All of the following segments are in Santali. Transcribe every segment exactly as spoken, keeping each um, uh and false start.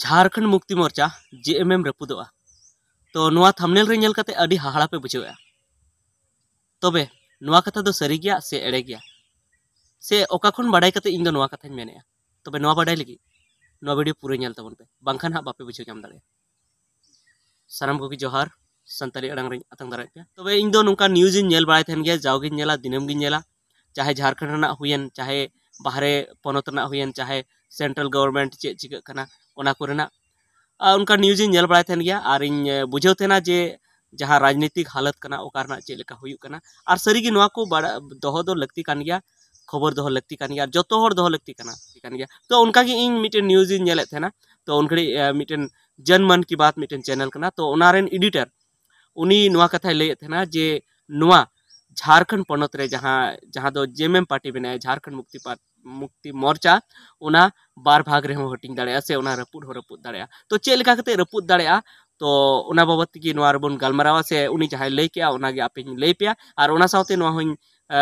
ᱡᱷᱟᱲᱠᱷᱚᱸᱰ ᱢᱩᱠᱛᱤ ᱢᱳᱨᱪᱟ, ᱡᱮ ᱮᱢ ᱮᱢ ᱨᱟᱹᱯᱩᱫᱚᱜᱼᱟ᱾ ᱛᱚ ᱱᱚᱣᱟ ᱛᱷᱟᱢᱵᱽᱱᱮᱞ ᱨᱮ ᱧᱮᱞ ᱠᱟᱛᱮ ᱟᱹᱰᱤ ᱦᱟᱦᱟᱲᱟ ᱯᱮ ᱵᱩᱡᱷᱟᱹᱣᱮᱫᱼᱟ᱾ ᱛᱚᱵᱮ ᱱᱚᱣᱟ ᱠᱟᱛᱷᱟ ᱫᱚ ᱥᱟᱹᱨᱤ ᱜᱮᱭᱟ ᱥᱮ ᱮᱲᱮ ᱜᱮᱭᱟ, ᱥᱮ ᱚᱠᱟ ᱠᱷᱚᱱ ᱵᱟᱰᱟᱭ ᱠᱟᱛᱮ ᱤᱧ ᱫᱚ ᱱᱚᱣᱟ ᱠᱟᱛᱷᱟᱧ ᱢᱮᱱᱮᱫᱼᱟ? ᱛᱚᱵᱮ ᱱᱚᱣᱟ ᱵᱟᱰᱟᱭ ᱞᱟᱹᱜᱤᱫ ᱱᱚᱣᱟ ᱵᱷᱤᱰᱤᱭᱳ ᱯᱩᱨᱟᱹ ᱧᱮᱞ ᱛᱟᱵᱚᱱ ᱯᱮ, ᱵᱟᱝᱠᱷᱟᱱ ᱦᱟᱸᱜ ᱵᱟᱯᱮ ᱵᱩᱡᱷᱟᱹᱣ ᱧᱟᱢ ᱫᱟᱲᱮᱭᱟᱜᱼᱟ᱾ ᱥᱟᱱᱟᱢ ᱠᱚᱜᱮ ᱡᱚᱦᱟᱨ, ᱥᱟᱱᱛᱟᱲᱤ ᱟᱲᱟᱝ ᱨᱤᱧ ᱟᱛᱟᱝ ᱫᱟᱨᱟᱢᱮᱫ ᱯᱮᱭᱟ᱾ ᱛᱚᱵᱮ ᱤᱧ ᱫᱚ ᱱᱚᱝᱠᱟ ᱱᱤᱭᱩᱡᱽ ᱤᱧ ᱧᱮᱞ ᱵᱟᱲᱟᱭ ᱛᱟᱦᱮᱱ ᱜᱮᱭᱟ, ᱡᱟᱣᱜᱤᱧ ᱧᱮᱞᱟ, ᱫᱤᱱᱟᱹᱢ ᱜᱤᱧ ᱧᱮᱞᱟ, ᱪᱟᱦᱮ ᱡᱷᱟᱲᱠᱷᱚᱸᱰ ᱨᱮᱱᱟᱜ ᱦᱩᱭᱮᱱ, ᱪᱟᱦᱮ ᱵᱟᱦᱨᱮ ᱯᱚᱱᱚᱛ ᱨᱮᱱᱟᱜ ᱦᱩᱭᱮᱱ, ᱪᱟᱦᱮ ᱥᱮᱱᱴᱨᱟᱞ ᱜᱚᱵᱷᱚᱨᱱᱢᱮᱱᱴ ᱪᱮᱫ ᱪᱤᱠᱟᱹᱜ ᱠᱟᱱᱟ ᱚᱱᱟ ᱠᱚᱨᱮᱱᱟᱜ᱾ ᱟᱨ ᱚᱱᱠᱟ ᱱᱤᱭᱩᱡᱽ ᱤᱧ ᱧᱮᱞ ᱵᱟᱲᱟᱭ ᱛᱟᱦᱮᱱ ᱜᱮᱭᱟ ᱟᱨ ᱤᱧ, ᱮ, ᱵᱩᱡᱷᱟᱹᱣ ᱛᱟᱦᱮᱱᱟ ᱡᱮ ᱡᱟᱦᱟᱸ ᱨᱟᱡᱽᱱᱤᱛᱤᱠ ᱦᱟᱞᱚᱛ ᱠᱟᱱᱟ ᱚᱠᱟ ᱨᱮᱱᱟᱜ ᱪᱮᱫ ᱞᱮᱠᱟ ᱦᱩᱭᱩᱜ ᱠᱟᱱᱟ᱾ ᱟᱨ ᱥᱟᱹᱨᱤᱜᱮ ᱱᱚᱣᱟ ᱠᱚ ᱵᱟᱲᱟ-, ᱫᱚᱦᱚ ᱫᱚ ᱞᱟᱹᱠᱛᱤ ᱠᱟᱱ ᱜᱮᱭᱟ, ᱠᱷᱚᱵᱚᱨ ᱫᱚᱦᱚ ᱞᱟᱹᱠᱛᱤ ᱠᱟᱱ ᱜᱮᱭᱟ, ᱟᱨ ᱡᱚᱛᱚ ᱦᱚᱲ ᱫᱚᱦᱚ ᱞᱟᱹᱠᱛᱤ ᱠᱟᱱᱟ, ᱠᱟᱱ ᱜᱮᱭᱟ᱾ ᱛᱚ ᱚᱱᱠᱟᱜᱮ ᱤᱧ ᱢᱤᱫᱴᱮᱱ ᱱᱤᱭᱩᱡᱽ ᱤᱧ ᱧᱮᱞᱮᱫ ᱛᱟᱦᱮᱱᱟ᱾ ᱛᱚ ᱩᱱ ᱜᱷᱟᱹᱲᱤᱡ, ᱮ, ᱢᱤᱫᱴᱮᱱ ᱡᱟᱱ ᱢᱟᱱ ᱠᱤ ᱵᱟᱛ ᱢᱤᱫᱴᱮᱱ ᱪᱮᱱᱮᱞ ᱠᱟᱱᱟ, ᱛᱚ ᱚᱱᱟ ᱨᱮᱱ ᱮᱰᱤᱴᱟᱨ ᱩᱱᱤ ᱱᱚᱣᱟ ᱠᱟᱛᱷᱟᱭ ᱞᱟᱹᱭᱮᱫ ᱛᱟᱦᱮᱱᱟ ᱡᱮ ᱱᱚᱣᱟ ᱡᱷᱟᱲᱠᱷᱚᱸᱰ ᱯᱚᱱᱚᱛ ᱨᱮ ᱡᱟᱦᱟᱸ, ᱡᱟᱦᱟᱸ ᱫᱚ ᱡᱮ ᱮᱢ ᱮᱢ ᱯᱟᱨᱴᱤ ᱢᱮᱱᱟᱭᱟ, ᱡᱷᱟᱲᱠᱷᱚᱸᱰ ᱢᱩᱠᱛᱤ ᱯᱟᱨ-, ᱢᱩᱠᱛᱤ ᱢᱳᱨᱪᱟ, ᱚᱱᱟ ᱵᱟᱨ ᱵᱷᱟᱜᱽ ᱨᱮᱦᱚᱸ ᱦᱟᱹᱴᱤᱧ ᱫᱟᱲᱮᱭᱟᱜᱼᱟ ᱥᱮ ᱚᱱᱟ ᱨᱟᱹᱯᱩᱫ ᱦᱚᱸ ᱨᱟᱹᱯᱩᱫ ᱫᱟᱲᱮᱭᱟᱜᱼᱟ᱾ ᱛᱚ ᱪᱮᱫ ᱞᱮᱠᱟ ᱠᱟᱛᱮ ᱨᱟᱹᱯᱩᱫ ᱫᱟᱲᱮᱭᱟᱜᱼᱟ, ᱛᱚ ᱚᱱᱟ ᱵᱟᱵᱚᱫ ᱛᱮᱜᱮ ᱱᱚᱣᱟ ᱨᱮᱵᱚᱱ ᱜᱟᱞᱢᱟᱨᱟᱣᱟ ᱥᱮ ᱩᱱᱤ ᱡᱟᱦᱟᱸᱭ ᱞᱟᱹᱭ ᱠᱮᱜᱼᱟ ᱚᱱᱟᱜᱮ ᱟᱯᱮᱧ ᱞᱟᱹᱭ ᱯᱮᱭᱟ᱾ ᱟᱨ ᱚᱱᱟ ᱥᱟᱶᱛᱮ ᱱᱚᱣᱟ ᱦᱚᱸᱧ, ᱮ,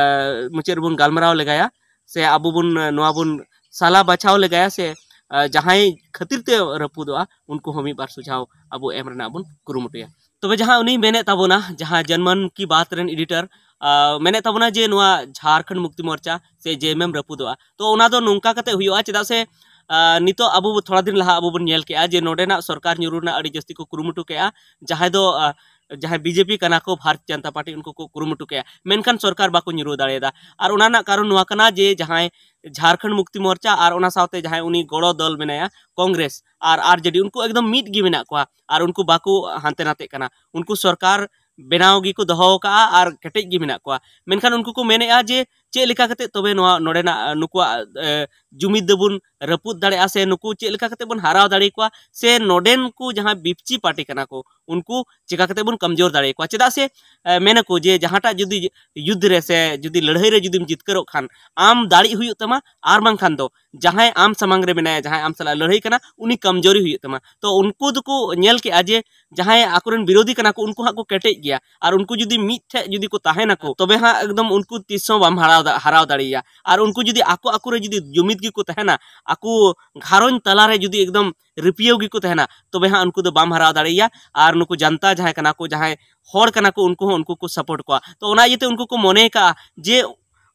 ᱢᱩᱪᱟᱹᱫ ᱨᱮᱵᱚᱱ ᱜᱟᱞᱢᱟᱨᱟᱣ ᱞᱮᱜᱟᱭᱟ ᱥᱮ ᱟᱵᱚ ᱵᱚᱱ, ᱮ, ᱱᱚᱣᱟ ᱵᱚᱱ ᱥᱟᱞᱟ ᱵᱟᱪᱷᱟᱣ ᱞᱮᱜᱟᱭᱟ ᱥᱮ, ᱮ, ᱡᱟᱦᱟᱸᱭ ᱠᱷᱟᱹᱛᱤᱨ ᱛᱮ ᱨᱟᱹᱯᱩᱫᱚᱜᱼᱟ ᱩᱱᱠᱩ ᱦᱚᱸ ᱢᱤᱫ ᱵᱟᱨ ᱥᱩᱡᱷᱟᱣ ᱟᱵᱚ ᱮᱢ ᱨᱮᱱᱟᱜ ᱵᱚᱱ ᱠᱩᱨᱩᱢᱩᱴᱩᱭᱟ᱾ ᱛᱚᱵᱮ ᱡᱟᱦᱟᱸ ᱩᱱᱤ ᱢᱮᱱᱮᱫ ᱛᱟᱵᱚᱱᱟ, ᱡᱟᱦᱟᱸ ᱡᱟᱱᱢᱟᱱ ᱠᱤ ᱵᱟᱛ ᱨᱮᱱ ᱮᱰᱤᱴᱟᱨ, ᱟ, ᱢᱮᱱᱮᱫ ᱛᱟᱵᱚᱱᱟ ᱡᱮ ᱱᱚᱣᱟ ᱡᱷᱟᱲᱠᱷᱚᱸᱰ ᱢᱩᱠᱛᱤ ᱢᱳᱨᱪᱟ ᱥᱮ ᱡᱮ ᱮᱢ ᱮᱢ ᱨᱟᱹᱯᱩᱫᱚᱜᱼᱟ᱾ ᱛᱚ ᱚᱱᱟ ᱫᱚ ᱱᱚᱝᱠᱟ ᱠᱟᱛᱮ ᱦᱩᱭᱩᱜᱼᱟ, ᱪᱮᱫᱟᱜ ᱥᱮ, ᱟ, ᱱᱤᱛᱚᱜ ᱟᱵᱚ ᱵᱚ-, ᱛᱷᱚᱲᱟ ᱫᱤᱱ ᱞᱟᱦᱟ ᱟᱵᱚ ᱵᱚᱱ ᱧᱮᱞ ᱠᱮᱜᱼᱟ ᱡᱮ ᱱᱚᱰᱮᱱᱟᱜ ᱥᱚᱨᱠᱟᱨ ᱧᱩᱨᱩ ᱨᱮᱱᱟᱜ ᱟᱹᱰᱤ ᱡᱟᱹᱥᱛᱤ ᱠᱚ ᱠᱩᱨᱩᱢᱩᱴᱩ ᱠᱮᱜᱼᱟ, ᱡᱟᱦᱟᱸᱭ ᱫᱚ, ᱟ, ᱡᱟᱦᱟᱸᱭ ᱵᱤᱡᱮᱯᱤ ᱠᱟᱱᱟ ᱠᱚ, ᱵᱷᱟᱨᱚᱛ ᱡᱚᱱᱚᱛᱟ ᱯᱟᱨᱴᱤ, ᱩᱱᱠᱩ ᱠᱚ ᱠᱩᱨᱩᱢᱩᱴᱩ ᱠᱮᱜᱼᱟ, ᱢᱮᱱᱠᱷᱟᱱ ᱥᱚᱨᱠᱟᱨ ᱵᱟᱠᱚ ᱧᱩᱨᱩ ᱫᱟᱲᱮᱭᱟᱫᱟ᱾ ᱟᱨ ᱚᱱᱟ ᱨᱮᱱᱟᱜ ᱠᱟᱨᱚᱱ ᱱᱚᱣᱟ ᱠᱟᱱᱟ ᱡᱮ ᱡᱟᱦᱟᱸᱭ ᱡᱷᱟᱲᱠᱷᱚᱸᱰ ᱢᱩᱠᱛᱤ ᱢᱳᱨᱪᱟ ᱟᱨ ᱚᱱᱟ ᱥᱟᱶᱛᱮ ᱡᱟᱦᱟᱸᱭ ᱩᱱᱤ ᱜᱚᱲᱚ ᱫᱚᱞ ᱢᱮᱱᱟᱭᱟ, ᱠᱚᱝᱜᱨᱮᱥ ᱟᱨ ᱟᱨ ᱡᱮ ᱰᱤ, ᱩᱱᱠᱩ ᱮᱠᱫᱚᱢ ᱢᱤᱫ ᱜᱮ ᱢᱮᱱᱟᱜ ᱠᱚᱣᱟ ᱟᱨ ᱩᱱᱠᱩ ᱵᱟᱠᱚ ᱦᱟᱱᱛᱮ ᱱᱟᱛᱮᱜ ᱠᱟᱱᱟ᱾ ᱩᱱᱠᱩ ᱥᱚᱨᱠᱟᱨ ᱵᱮᱱᱟᱣ ᱜᱮᱠᱚ ᱫᱚᱦᱚ ᱟᱠᱟᱫᱼᱟ ᱟᱨ ᱠᱮᱴᱮᱡ ᱜᱮ ᱢᱮᱱᱟᱜ ᱠᱚᱣᱟ᱾ ᱢᱮᱱᱠᱷᱟᱱ ᱩᱱᱠᱩ ᱠᱚ ᱢᱮᱱᱮᱫᱼᱟ ᱡᱮ ᱪᱮᱫ ᱞᱮᱠᱟ ᱠᱟᱛᱮ ᱛᱚᱵᱮ ᱱᱚᱣᱟ ᱱᱚᱰᱮᱱᱟᱜ, ᱮ, ᱱᱩᱠᱩᱣᱟᱜ, ᱮ, ᱡᱩᱢᱤᱫ ᱫᱚᱵᱚᱱ ᱨᱟᱹᱯᱩᱫ ᱫᱟᱲᱮᱭᱟᱜᱼᱟ ᱥᱮ ᱱᱩᱠᱩ ᱪᱮᱫ ᱞᱮᱠᱟ ᱠᱟᱛᱮ ᱵᱚᱱ ᱦᱟᱨᱟᱣ ᱫᱟᱲᱮ ᱠᱚᱣᱟ ᱥᱮ ᱱᱚᱰᱮᱱ ᱠᱚ ᱡᱟᱦᱟᱸ ᱵᱤᱯᱪᱤ ᱯᱟᱨᱴᱤ ᱠᱟᱱᱟ ᱠᱚ ᱩᱱᱠᱩ ᱪᱮᱠᱟ ᱠᱟᱛᱮ ᱵᱚᱱ ᱠᱚᱢᱡᱳᱨ ᱫᱟᱲᱮ ᱠᱚᱣᱟ᱾ ᱪᱮᱫᱟᱜ ᱥᱮ, ᱮ, ᱢᱮᱱᱟᱠᱚ ᱡᱮ ᱡᱟᱦᱟᱸᱴᱟᱜ ᱡᱩᱫᱤ ᱭᱩᱫᱽᱫᱷ ᱨᱮ ᱥᱮ ᱡᱩᱫᱤ ᱞᱟᱹᱲᱦᱟᱹᱭ ᱨᱮ ᱡᱩᱫᱤᱢ ᱡᱤᱛᱠᱟᱹᱨᱚᱜ ᱠᱷᱟᱱ ᱟᱢ ᱫᱟᱲᱮᱜ ᱦᱩᱭᱩᱜ ᱛᱟᱢᱟ, ᱟᱨ ᱵᱟᱝᱠᱷᱟᱱ ᱫᱚ ᱡᱟᱦᱟᱸᱭ ᱟᱢ ᱥᱟᱢᱟᱝ ᱨᱮ ᱢᱮᱱᱟᱭᱟ, ᱡᱟᱦᱟᱸᱭ ᱟᱢ ᱥᱟᱞᱟᱜ ᱞᱟᱹᱲᱦᱟᱹᱭ ᱠᱟᱱᱟ, ᱩᱱᱤ ᱠᱚᱢᱡᱳᱨᱤ ᱦᱩᱭᱩᱜ ᱛᱟᱢᱟ᱾ ᱛᱚ ᱩᱱᱠᱩ ᱫᱚᱠᱚ ᱧᱮᱞ ᱠᱮᱜᱼᱟ ᱡᱮ ᱡᱟᱦᱟᱸᱭ ᱟᱠᱚᱨᱮᱱ ᱵᱤᱨᱳᱫᱷᱤ ᱠᱟᱱᱟ ᱠᱚ ᱩᱱᱠᱩ ᱦᱟᱸᱜ ᱠᱚ ᱠᱮᱴᱮᱡ ᱜᱮᱭᱟ, ᱟᱨ ᱩᱱᱠᱩ ᱡᱩᱫᱤ ᱢᱤᱫ ᱴᱷᱮᱡ ᱡᱩᱫᱤ ᱠᱚ ᱛᱟᱦᱮᱱᱟᱠᱚ ᱛᱚᱵᱮ ᱦᱟᱸᱜ ᱮᱠᱫᱚᱢ ᱩᱱᱠᱩ ᱛᱤᱥ ᱦᱚᱸ ᱵᱟᱢ ᱦᱟᱨᱟᱣ ᱦᱟᱨᱟᱣ ᱫᱟᱲᱮᱭᱟᱭᱟ᱾ ᱟᱨ ᱩᱱᱠᱩ ᱡᱩᱫᱤ ᱟᱠᱚ ᱟᱠᱚ ᱨᱮ ᱡᱩᱫᱤ ᱡᱩᱢᱤᱫ ᱜᱮᱠᱚ ᱛᱟᱦᱮᱱᱟ, ᱟᱠᱚ ᱜᱷᱟᱨᱚᱸᱡᱽ ᱛᱟᱞᱟᱨᱮ ᱡᱩᱫᱤ ᱮᱠᱫᱚᱢ ᱨᱤᱯᱤᱭᱟᱹᱣ ᱜᱮᱠᱚ ᱛᱟᱦᱮᱱᱟ, ᱛᱚᱵᱮ ᱦᱟᱸᱜ ᱩᱱᱠᱩ ᱫᱚ ᱵᱟᱢ ᱦᱟᱨᱟᱣ ᱫᱟᱲᱮᱭᱟᱭᱟ᱾ ᱟᱨ ᱱᱩᱠᱩ ᱡᱟᱱᱛᱟ ᱡᱟᱦᱟᱸᱭ ᱠᱟᱱᱟ ᱠᱚ, ᱡᱟᱦᱟᱸᱭ ᱦᱚᱲ ᱠᱟᱱᱟ ᱠᱚ, ᱩᱱᱠᱩ ᱦᱚᱸ ᱩᱱᱠᱩ ᱠᱚ ᱥᱟᱯᱳᱨᱴ ᱠᱚᱣᱟ᱾ ᱛᱚ ᱚᱱᱟ ᱤᱭᱟᱹᱛᱮ ᱩᱱᱠᱩ ᱠᱚ ᱢᱚᱱᱮ ᱠᱟᱜᱼᱟ ᱡᱮ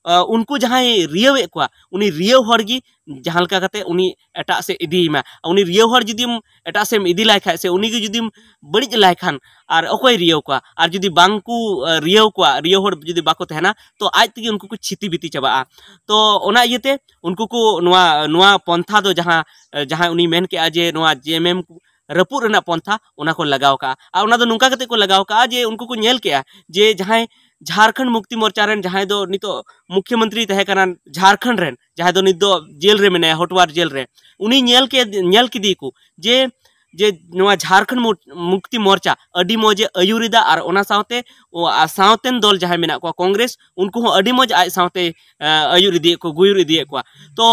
ᱟᱸ, ᱩᱱᱠᱩ ᱡᱟᱦᱟᱸᱭ ᱨᱤᱭᱟᱹᱣᱮᱫ ᱠᱚᱣᱟ, ᱩᱱᱤ ᱨᱤᱭᱟᱹᱣ ᱦᱚᱲ ᱜᱮ ᱡᱟᱦᱟᱸ ᱞᱮᱠᱟ ᱠᱟᱛᱮ ᱩᱱᱤ ᱮᱴᱟᱜ ᱥᱮᱫ ᱤᱫᱤᱭᱮ ᱢᱟ᱾ ᱩᱱᱤ ᱨᱤᱭᱟᱹᱣ ᱦᱚᱲ ᱡᱩᱫᱤᱢ ᱮᱴᱟᱜ ᱥᱮᱫ ᱮᱢ ᱤᱫᱤ ᱞᱟᱭ ᱠᱷᱟᱡ ᱥᱮ ᱩᱱᱤ ᱜᱮ ᱡᱩᱫᱤᱢ ᱵᱟᱹᱲᱤᱡ ᱞᱟᱭ ᱠᱷᱟᱱ, ᱟᱨ ᱚᱠᱚᱭ ᱨᱤᱭᱟᱹᱣ ᱠᱚᱣᱟ? ᱟᱨ ᱡᱩᱫᱤ ᱵᱟᱝ ᱠᱚ, ᱟᱸ, ᱨᱤᱭᱟᱹᱣ ᱠᱚᱣᱟ, ᱨᱤᱭᱟᱹᱣ ᱦᱚᱲ ᱡᱩᱫᱤ ᱵᱟᱠᱚ ᱛᱟᱦᱮᱱᱟ, ᱛᱚ ᱟᱡ ᱛᱮᱜᱮ ᱩᱱᱠᱩ ᱠᱚ ᱪᱷᱤᱛᱤ ᱵᱤᱛᱤ ᱪᱟᱵᱟᱜᱼᱟ᱾ ᱛᱚ ᱚᱱᱟ ᱤᱭᱟᱹᱛᱮ ᱩᱱᱠᱩ ᱠᱚ ᱱᱚᱣᱟ, ᱱᱚᱣᱟ ᱯᱚᱱᱛᱷᱟ ᱫᱚ ᱡᱟᱦᱟᱸ, ᱡᱟᱦᱟᱸᱭ ᱩᱱᱤ ᱢᱮᱱ ᱠᱮᱜᱼᱟ ᱡᱮ ᱱᱚᱣᱟ ᱡᱮ ᱮᱢ ᱮᱢ ᱨᱟᱹᱯᱩᱫ ᱨᱮᱱᱟᱜ ᱯᱚᱱᱛᱷᱟ, ᱚᱱᱟ ᱠᱚ ᱞᱟᱜᱟᱣ ᱠᱟᱜᱼᱟ᱾ ᱟᱨ ᱚᱱᱟ ᱫᱚ ᱱᱚᱝᱠᱟ ᱠᱟᱛᱮ ᱠᱚ ᱞᱟᱜᱟᱣ ᱠᱟᱜᱼᱟ ᱡᱮ ᱩᱱᱠᱩ ᱠᱚ ᱧᱮᱞ ᱠᱮᱜᱼᱟ ᱡᱮ ᱡᱟᱦᱟᱸᱭ ᱡᱷᱟᱨᱠᱷᱚᱸᱰ ᱢᱩᱠᱛᱤ ᱢᱳᱨᱪᱟ ᱨᱮᱱ ᱡᱟᱦᱟᱸᱭ ᱫᱚ ᱱᱤᱛᱚᱜ ᱢᱩᱠᱷᱭᱚᱢᱚᱱᱛᱨᱤ ᱛᱟᱦᱮᱸ ᱠᱟᱱᱟ ᱡᱷᱟᱨᱠᱷᱚᱸᱰ ᱨᱮᱱ, ᱡᱟᱦᱟᱸᱭ ᱫᱚ ᱱᱤᱛ ᱫᱚ ᱡᱮᱞ ᱨᱮ ᱢᱮᱱᱟᱭᱟ, ᱦᱚᱴᱣᱟᱨ ᱡᱮᱞ ᱨᱮ, ᱩᱱᱤ ᱧᱮᱞ ᱠᱮᱫ, ᱧᱮᱞ ᱠᱮᱫᱮᱭᱟᱠᱚ ᱡᱮ, ᱡᱮ ᱱᱚᱣᱟ ᱡᱷᱟᱨᱠᱷᱚᱸᱰ ᱢᱩ-, ᱢᱩᱠᱛᱤ ᱢᱳᱨᱪᱟ ᱟᱹᱰᱤ ᱢᱚᱡᱽ ᱮ ᱟᱹᱭᱩᱨ ᱮᱫᱟ ᱟᱨ ᱚᱱᱟ ᱥᱟᱶᱛᱮ ᱚ, ᱟ, ᱥᱟᱶᱛᱮᱱ ᱫᱚᱞ ᱡᱟᱦᱟᱸᱭ ᱢᱮᱱᱟᱜ ᱠᱚᱣᱟ, ᱠᱚᱝᱜᱨᱮᱥ, ᱩᱱᱠᱩ ᱦᱚᱸ ᱟᱹᱰᱤ ᱢᱚᱡᱽ ᱟᱡ ᱥᱟᱶᱛᱮ, ᱟ, ᱟᱹᱭᱩᱨ ᱤᱫᱤᱭᱮᱫ ᱠᱚ, ᱜᱩᱭᱩᱨ ᱤᱫᱤᱭᱮᱫ ᱠᱚᱣᱟ᱾ ᱛᱚ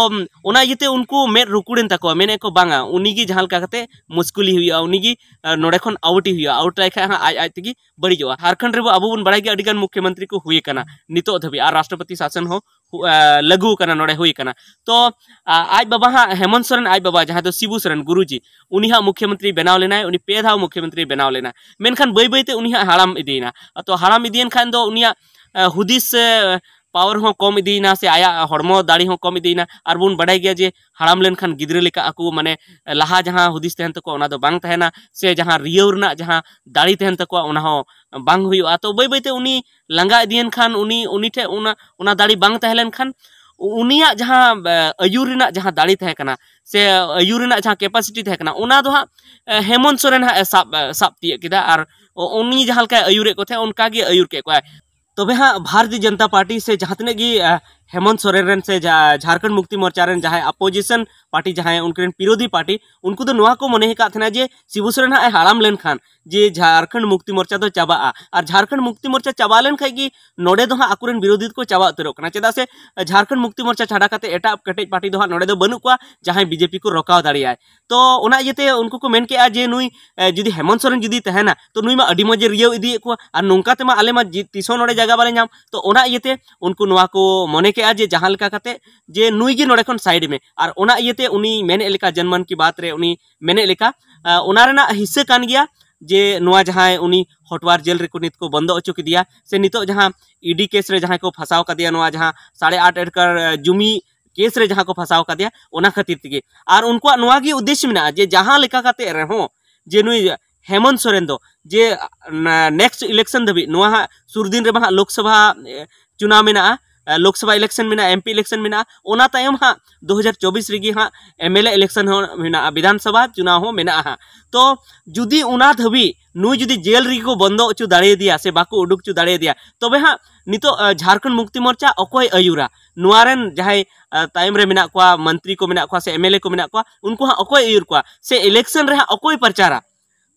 ᱚᱱᱟ ᱤᱭᱟᱹᱛᱮ ᱩᱱᱠᱩ ᱢᱮᱫ ᱨᱩᱠᱩᱲᱮᱱ ᱛᱟᱠᱚᱣᱟ, ᱢᱮᱱᱮᱫ ᱠᱚ ᱵᱟᱝᱟ, ᱩᱱᱤ ᱜᱮ ᱡᱟᱦᱟᱸ ᱞᱮᱠᱟ ᱠᱟᱛᱮ ᱢᱩᱥᱠᱩᱞᱤ ᱦᱩᱭᱩᱜᱼᱟ, ᱩᱱᱤ ᱜᱮ, ᱟ, ᱱᱚᱰᱮ ᱠᱷᱚᱱ ᱟᱣᱩᱴ ᱮ ᱦᱩᱭᱩᱜᱼᱟ, ᱟᱣᱩᱴ ᱞᱟᱭ ᱠᱷᱟᱡ ᱦᱟᱸᱜ ᱟᱡ ᱟᱡ ᱛᱮᱜᱮ ᱵᱟᱹᱲᱤᱡᱚᱜᱼᱟ᱾ ᱡᱷᱟᱨᱠᱷᱚᱸᱰ ᱨᱮᱵᱚ ᱟᱵᱚ ᱵᱚᱱ ᱵᱟᱲᱟᱭ ᱜᱮᱭᱟ ᱟᱹᱰᱤ ᱜᱟᱱ ᱢᱩᱠᱷᱭᱚᱢᱚᱱᱛᱨᱤ ᱠᱚ ᱦᱩᱭ ᱟᱠᱟᱱᱟ ᱱᱤᱛᱚᱜ ᱫᱷᱟᱹᱵᱤᱡ, ᱟᱨ ᱨᱟᱥᱴᱨᱚᱯᱚᱛᱤ ᱥᱟᱥᱚᱱ ᱦᱚᱸ ᱦᱩ-, ᱟ, ᱞᱟᱹᱜᱩ ᱟᱠᱟᱱᱟ, ᱱᱚᱰᱮ ᱦᱩᱭ ᱟᱠᱟᱱᱟ᱾ ᱛᱚ, ᱟ, ᱟᱡ ᱵᱟᱵᱟ ᱦᱟᱸᱜ, ᱦᱮᱢᱚᱱᱛ ᱥᱚᱨᱮᱱ ᱟᱡ ᱵᱟᱵᱟ, ᱡᱟᱦᱟᱸᱭ ᱫᱚ ᱥᱤᱵᱩ ᱥᱚᱨᱮᱱ ᱜᱩᱨᱩᱡᱤ, ᱩᱱᱤ ᱦᱟᱸᱜ ᱢᱩᱠᱷᱭᱚᱢᱚᱱᱛᱨᱤ ᱵᱮᱱᱟᱣ ᱞᱮᱱᱟᱭ, ᱩᱱᱤ ᱯᱮ ᱫᱷᱟᱣ ᱢᱩᱠᱷᱭᱚᱢᱚᱱᱛᱨᱤ ᱵᱮᱱᱟᱣ ᱞᱮᱱᱟ᱾ ᱢᱮᱱᱠᱷᱟᱱ ᱵᱟᱹᱭ ᱵᱟᱹᱭ ᱛᱮ ᱩᱱᱤ ᱦᱟᱸᱜ ᱦᱟᱲᱟᱢ ᱤᱫᱤᱭᱮᱱᱟ᱾ ᱛᱚ ᱦᱟᱲᱟᱢ ᱤᱫᱤᱭᱮᱱ ᱠᱷᱟᱱ ᱫᱚ ᱩᱱᱤᱭᱟᱜ, ᱟ, ᱦᱩᱫᱤᱥ, ᱟ, ᱯᱟᱣᱟᱨ ᱦᱚᱸ ᱠᱚᱢ ᱤᱫᱤᱭᱮᱱᱟ, ᱥᱮ ᱟᱭᱟᱜ ᱦᱚᱲᱢᱚ ᱫᱟᱲᱮ ᱦᱚᱸ ᱠᱚᱢ ᱤᱫᱤᱭᱮᱱᱟ᱾ ᱟᱨ ᱵᱚᱱ ᱵᱟᱰᱟᱭ ᱜᱮᱭᱟ ᱡᱮ ᱦᱟᱲᱟᱢ ᱞᱮᱱᱠᱷᱟᱱ ᱜᱤᱫᱽᱨᱟᱹ ᱞᱮᱠᱟ ᱟᱠᱚ, ᱢᱟᱱᱮ, ᱞᱟᱦᱟ ᱡᱟᱦᱟᱸ ᱦᱩᱫᱤᱥ ᱛᱟᱦᱮᱱ ᱛᱟᱠᱚᱣᱟ ᱚᱱᱟ ᱫᱚ ᱵᱟᱝ ᱛᱟᱦᱮᱱᱟ, ᱥᱮ ᱡᱟᱦᱟᱸ ᱨᱤᱭᱟᱹᱣ ᱨᱮᱱᱟᱜ ᱡᱟᱦᱟᱸ ᱫᱟᱲᱮ ᱛᱟᱦᱮᱱ ᱛᱟᱠᱚᱣᱟ ᱚᱱᱟ ᱦᱚᱸ ᱵᱟᱝ ᱦᱩᱭᱩᱜᱼᱟ᱾ ᱛᱚ ᱵᱟᱹᱭ ᱵᱟᱹᱭ ᱛᱮ ᱩᱱᱤ ᱞᱟᱸᱜᱟ ᱤᱫᱤᱭᱮᱱ ᱠᱷᱟᱱ ᱩᱱᱤ, ᱩᱱᱤ ᱴᱷᱮᱱ ᱚᱱᱟ, ᱚᱱᱟ ᱫᱟᱲᱮ ᱵᱟᱝ ᱛᱟᱦᱮᱸ ᱞᱮᱱᱠᱷᱟᱱ ᱩᱱᱤᱭᱟᱜ ᱡᱟᱦᱟᱸ, ᱟ, ᱟᱹᱭᱩᱨ ᱨᱮᱱᱟᱜ ᱡᱟᱦᱟᱸ ᱫᱟᱲᱮ ᱛᱟᱦᱮᱸ ᱠᱟᱱᱟ ᱥᱮ ᱟᱹᱭᱩᱨ ᱨᱮᱱᱟᱜ ᱡᱟᱦᱟᱸ ᱠᱮᱯᱟᱥᱤᱴᱤ ᱛᱟᱦᱮᱸ ᱠᱟᱱᱟ, ᱚᱱᱟ ᱫᱚ ᱦᱟᱸᱜ, ᱟ, ᱦᱮᱢᱚᱱᱛ ᱥᱚᱨᱮᱱ ᱦᱟᱸᱜ ᱮ ᱥᱟᱵ, ᱥᱟᱵ ᱛᱤᱭᱳᱜ ᱠᱮᱫᱟ᱾ ᱟᱨ ᱩᱱᱤ ᱡᱟᱦᱟᱸ ᱞᱮᱠᱟᱭ ᱟᱹᱭᱩᱨᱮᱫ ᱠᱚ ᱛᱟᱦᱮᱸᱫ, ᱚᱱᱠᱟ ᱜᱮ ᱟᱹᱭᱩᱨ ᱠᱮᱫ ᱠᱚᱣᱟᱭ᱾ ᱛᱚᱵᱮ ᱦᱟᱸᱜ ᱵᱷᱟᱨᱚᱛᱤᱭᱚ ᱡᱚᱱᱚᱛᱟ ᱯᱟᱨᱴᱤ ᱥᱮ ᱡᱟᱦᱟᱸ ᱛᱤᱱᱟᱹᱜ ᱜᱮ, ᱟ, ᱦᱮᱢᱚᱱᱛ ᱥᱚᱨᱮᱱ ᱨᱮᱱ ᱥᱮ ᱡᱷᱟ- ᱡᱷᱟᱨᱠᱷᱚᱸᱰ ᱢᱩᱠᱛᱤ ᱢᱳᱨᱪᱟ ᱨᱮᱱ ᱡᱟᱦᱟᱸᱭ ᱚᱯᱳᱡᱤᱥᱚᱱ ᱯᱟᱨᱴᱤ, ᱡᱟᱦᱟᱸᱭ ᱩᱱᱠᱩ ᱨᱮᱱ ᱵᱤᱨᱳᱫᱷᱤ ᱯᱟᱨᱴᱤ, ᱩᱱᱠᱩ ᱫᱚ ᱱᱚᱣᱟ ᱠᱚ ᱢᱚᱱᱮ ᱟᱠᱟᱫ ᱛᱟᱦᱮᱱᱟ ᱡᱮ ᱥᱤᱵᱩ ᱥᱚᱨᱮᱱ ᱦᱟᱸᱜ ᱮ ᱦᱟᱲᱟᱢ ᱞᱮᱱᱠᱷᱟᱱ ᱡᱮ ᱡᱷᱟᱨᱠᱷᱚᱸᱰ ᱢᱩᱠᱛᱤ ᱢᱳᱨᱪᱟ ᱫᱚ ᱪᱟᱵᱟᱜᱼᱟ᱾ ᱟᱨ ᱡᱷᱟᱨᱠᱷᱚᱸᱰ ᱢᱩᱠᱛᱤ ᱢᱳᱨᱪᱟ ᱪᱟᱵᱟ ᱞᱮᱱᱠᱷᱟᱱ ᱜᱮ ᱱᱚᱰᱮ ᱫᱚ ᱦᱟᱸᱜ ᱟᱠᱚᱨᱮᱱ ᱵᱤᱨᱳᱫᱷᱤ ᱫᱚᱠᱚ ᱪᱟᱵᱟ ᱩᱛᱟᱹᱨᱚᱜ ᱠᱟᱱᱟ, ᱪᱮᱫᱟᱜ ᱥᱮ ᱡᱷᱟᱨᱠᱷᱚᱸᱰ ᱢᱩᱠᱛᱤ ᱢᱳᱨᱪᱟ ᱪᱷᱟᱰᱟ ᱠᱟᱛᱮ ᱮᱴᱟᱜ ᱠᱮᱴᱮᱡ ᱯᱟᱨᱴᱤ ᱫᱚ ᱦᱟᱸᱜ ᱱᱚᱰᱮ ᱫᱚ ᱵᱟᱹᱱᱩᱜ ᱠᱚᱣᱟ ᱡᱟᱦᱟᱸᱭ ᱵᱤᱡᱮᱯᱤ ᱠᱚ ᱨᱚᱠᱟᱣ ᱫᱟᱲᱮᱭᱟᱭ᱾ ᱛᱚ ᱚᱱᱟ ᱤᱭᱟᱹᱛᱮ ᱩᱱᱠᱩ ᱠᱚ ᱢᱮᱱ ᱠᱮᱜᱼᱟ ᱡᱮ ᱱᱩᱭ ᱮ, ᱡᱩᱫᱤ ᱦᱮᱢᱚᱱᱛ ᱥᱚᱨᱮᱱ ᱡᱩᱫᱤ ᱛᱟᱦᱮᱱᱟ, ᱛᱚ ᱱᱩᱭ ᱢᱟ ᱟᱹᱰᱤ ᱢᱚᱡᱽ ᱮ ᱨᱤᱭᱟᱹᱣ ᱤᱫᱤᱭᱮᱫ ᱠᱚᱣᱟ, ᱟᱨ ᱱᱚᱝᱠᱟ ᱛᱮᱢᱟ ᱟᱞᱮ ᱢᱟ ᱡᱤ- ᱛᱤᱥ ᱦᱚᱸ ᱱᱚᱰᱮ ᱡᱟᱭᱜᱟ ᱵᱟᱞᱮ ᱧᱟᱢ᱾ ᱛᱚ ᱚᱱᱟ ᱤᱭᱟᱹᱛᱮ ᱩᱱᱠᱩ ᱱᱚᱣᱟ ᱠᱚ ᱢᱚᱱᱮ ᱠᱮᱜᱼᱟ ᱡᱮ ᱡᱟᱦᱟᱸ ᱞᱮᱠᱟ ᱠᱟᱛᱮ ᱡᱮ ᱱᱩᱭ ᱜᱮ ᱱᱚᱰᱮ ᱠᱷᱚᱱ ᱥᱟᱭᱤᱰ ᱢᱮ᱾ ᱟᱨ ᱚᱱᱟ ᱤᱭᱟᱹᱛᱮ ᱩᱱᱤ ᱢᱮᱱᱮᱫ ᱞᱮᱠᱟ, ᱡᱟᱱᱢᱟᱱ ᱠᱤ ᱵᱟᱛ ᱨᱮ ᱩᱱᱤ ᱢᱮᱱᱮᱫ ᱞᱮᱠᱟ, ᱟ, ᱚᱱᱟ ᱨᱮᱱᱟᱜ ᱦᱤᱥᱥᱟᱹ ᱠᱟᱱ ᱜᱮᱭᱟ ᱡᱮ ᱱᱚᱣᱟ ᱡᱟᱦᱟᱸᱭ ᱩᱱᱤ ᱦᱚᱴᱣᱟᱨ ᱡᱮᱞ ᱨᱮᱠᱚ ᱱᱤᱛ ᱠᱚ ᱵᱚᱱᱫᱚ ᱦᱚᱪᱚ ᱠᱮᱫᱮᱭᱟ, ᱥᱮ ᱱᱤᱛᱚᱜ ᱡᱟᱦᱟᱸ ᱤᱰᱤ ᱠᱮᱥ ᱨᱮ ᱡᱟᱦᱟᱸᱭ ᱠᱚ ᱯᱷᱟᱸᱥᱟᱣ ᱠᱟᱫᱮᱭᱟ, ᱱᱚᱣᱟ ᱡᱟᱦᱟᱸ ᱥᱟᱲᱮ ᱟᱴ ᱮᱠᱚᱨ ᱮ, ᱡᱩᱢᱤ ᱠᱮᱥ ᱨᱮ ᱡᱟᱦᱟᱸ ᱠᱚ ᱯᱷᱟᱸᱥᱟᱣ ᱠᱟᱫᱮᱭᱟ, ᱚᱱᱟ ᱠᱷᱟᱹᱛᱤᱨ ᱛᱮᱜᱮ᱾ ᱟᱨ ᱩᱱᱠᱩᱣᱟᱜ ᱱᱚᱣᱟ ᱜᱮ ᱩᱫᱽᱫᱮᱥ ᱢᱮᱱᱟᱜᱼᱟ ᱡᱮ ᱡᱟᱦᱟᱸ ᱞᱮᱠᱟ ᱠᱟᱛᱮ ᱨᱮᱦᱚᱸ ᱡᱮ ᱱᱩᱭ ᱦᱮᱢᱚᱱᱛ ᱥᱚᱨᱮᱱ ᱫᱚ ᱡᱮ ᱱᱮᱠᱥᱴ ᱤᱞᱮᱠᱥᱚᱱ ᱫᱷᱟᱹᱵᱤᱡ, ᱱᱚᱣᱟ ᱦᱟᱸᱜ ᱥᱩᱨ ᱫᱤᱱ ᱨᱮᱢᱟ ᱦᱟᱸᱜ ᱞᱳᱠᱥᱚᱵᱷᱟ ᱮ, ᱪᱩᱱᱟᱣ ᱢᱮᱱᱟᱜᱼᱟ, ᱮ, ᱞᱳᱠᱥᱚᱵᱷᱟ ᱤᱞᱮᱠᱥᱚᱱ ᱢᱮᱱᱟᱜᱼᱟ, ᱮᱢᱯᱤ ᱤᱞᱮᱠᱥᱚᱱ ᱢᱮᱱᱟᱜᱼᱟ, ᱚᱱᱟ ᱛᱟᱭᱚᱢ ᱦᱟᱸᱜ ᱫᱩ ᱦᱟᱡᱟᱨ ᱪᱚᱵᱵᱤᱥ ᱨᱮᱜᱮ ᱦᱟᱸᱜ ᱮᱢᱮᱞᱮ ᱤᱞᱮᱠᱥᱚᱱ ᱦᱚᱸ ᱢᱮᱱᱟᱜᱼᱟ, ᱵᱤᱫᱷᱟᱱ ᱥᱚᱵᱷᱟ ᱪᱩᱱᱟᱣ ᱦᱚᱸ ᱢᱮᱱᱟᱜᱼᱟ ᱦᱟᱸᱜ᱾ ᱛᱚ ᱡᱩᱫᱤ ᱚᱱᱟ ᱫᱷᱟᱹᱵᱤᱡ ᱱᱩᱭ ᱡᱩᱫᱤ ᱡᱮᱞ ᱨᱮᱜᱮ ᱠᱚ ᱵᱚᱱᱫᱚ ᱦᱚᱪᱚ ᱫᱟᱲᱮᱭᱟᱫᱮᱭᱟ ᱥᱮ ᱵᱟᱠᱚ ᱩᱰᱩᱠ ᱦᱚᱪᱚ ᱫᱟᱲᱮᱭᱟᱫᱮᱭᱟ, ᱛᱚᱵᱮ ᱦᱟᱸᱜ ᱱᱤᱛᱚᱜ ᱮ, ᱡᱷᱟᱨᱠᱷᱚᱸᱰ ᱢᱩᱠᱛᱤ ᱢᱳᱨᱪᱟ ᱚᱠᱚᱭ ᱟᱹᱭᱩᱨᱟ? ᱱᱚᱣᱟ ᱨᱮᱱ ᱡᱟᱦᱟᱸᱭ ᱮ, ᱛᱟᱭᱚᱢ ᱨᱮ ᱢᱮᱱᱟᱜ ᱠᱚᱣᱟ, ᱢᱚᱱᱛᱨᱤ ᱠᱚ ᱢᱮᱱᱟᱜ ᱠᱚᱣᱟ ᱥᱮ ᱮᱢᱮᱞᱮ ᱠᱚ ᱢᱮᱱᱟᱜ ᱠᱚᱣᱟ, ᱩᱱᱠᱩ ᱦᱟᱸᱜ ᱚᱠᱚᱭ ᱟᱹᱭᱩᱨ ᱠᱚᱣᱟ ᱥᱮ ᱤᱞᱮᱠᱥᱚᱱ ᱨᱮ ᱦᱟᱸᱜ ᱚᱠᱚᱭ ᱯᱨᱚᱪᱟᱨᱟ?